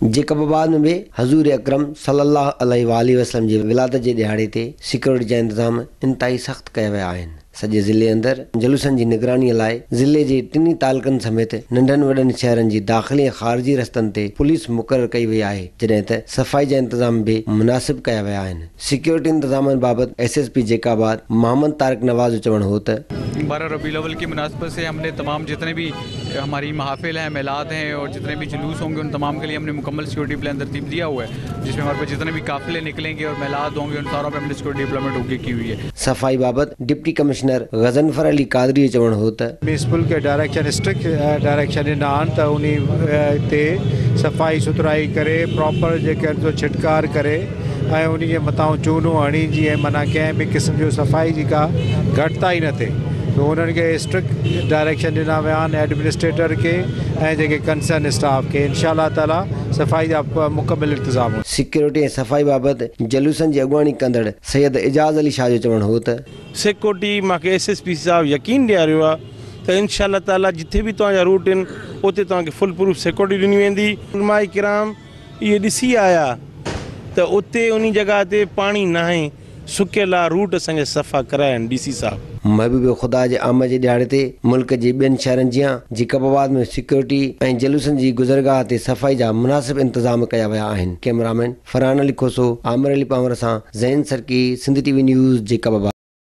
Jacob آباد ۾ به حضور اڪرم صلي الله عليه واٰله وسلم جي ولادت جي ڏهاڙي تي سيڪيورٽي جا انتظام انتهائي سخت ڪيا ويا آهن. سڄي ضلعي اندر جلوسن جي نگراني لاء ضلعي جي ٽنهي تعلقن سميت ننڍن وڏن شهرن جي داخلي ۽ خارجي رستن تي پوليس مقرر ڪئي وئي آهي جڏهن ته صفائي جا انتظام به مناسب ڪيا ويا آهن. سيڪيورٽي انتظامن بابت S S P Jacobabad Muhammad Tariq Nawaz جو چوڻ هو ته. 12 ربيع الاول ڪي مناسبت سي هم ني تمام جتني بهي هماري محافل هين ميلاد هين اور جتني بهي جلوس هونگي ان تمام ڪي لئي هم ني مڪمل سيڪيورٽي پلان ترتيب ديا هوا هي جس مين هماري پاس جتني بهي قافلي نڪلين گي اور ميلاد هونگي ان سارون پي هم ني سيڪيورٽي ڊپلائمينٽ اوڪي ڪي هئي هي. صفائي بابت ڊپٽي ڪمشنر غضنفر علي قادري جو چوڻ هو ته. ميونسپل کي ڊائريڪشن اسٽرڪٽ ڊائريڪشن ڏنا آهن ته انهي تي صفائي سٿرائي ڪري پراپر جيڪي آهن سو ڇٽڪار ڪري ۽ انهي جي مٿان چونو هڻي جيئن معنيٰ ڪنهن به قسم جو صفائي جي ڪا گهٽتائي نه ٿئي ته انهن کي اسٽرڪٽ ڊائريڪشن ڏنا ويا آهن ايڊمنسٽريٽر کي ۽ جيڪي ڪنسرن اسٽاف کي انشاء الله تعالي صفائي جا مڪمل انتظام هوندا. سيڪيورٽي ۽ صفائي بابت جلوسن جي اڳواڻي ڪندڙ سيد اعجاز علي شاهه جو چوڻ هو ته. سيڪيورٽي مان کي ايس ايس پي صاحب يقين ڏياريو آهي ته انشاء الله تعالي جٿي به توهان جا روٽ آهن اتي توهان کي فول پروف سيڪيورٽي ڏني ويندي. علماء ڪرام اهي ڏسي آيا ته اتي انهي جڳهه تي پاڻي ناهي سڪيل آ روٽ اسان جا صفا ڪرايا آهن ڊي سي صاحب. محبوب خدا جي آمد جي ڏهاڙي تي ملڪ جي ٻين شهرن جيان جيڪب آباد ۾ سيڪيورٽي ۽ جلوسن جي گذرگاهه تي صفائي جا مناسب انتظام ڪيا ويا آهن. ڪئميرامين فرحان علي کوسو، عامر علي پنهور سان Zain Sarki, Sindh T V news, Jacobabad.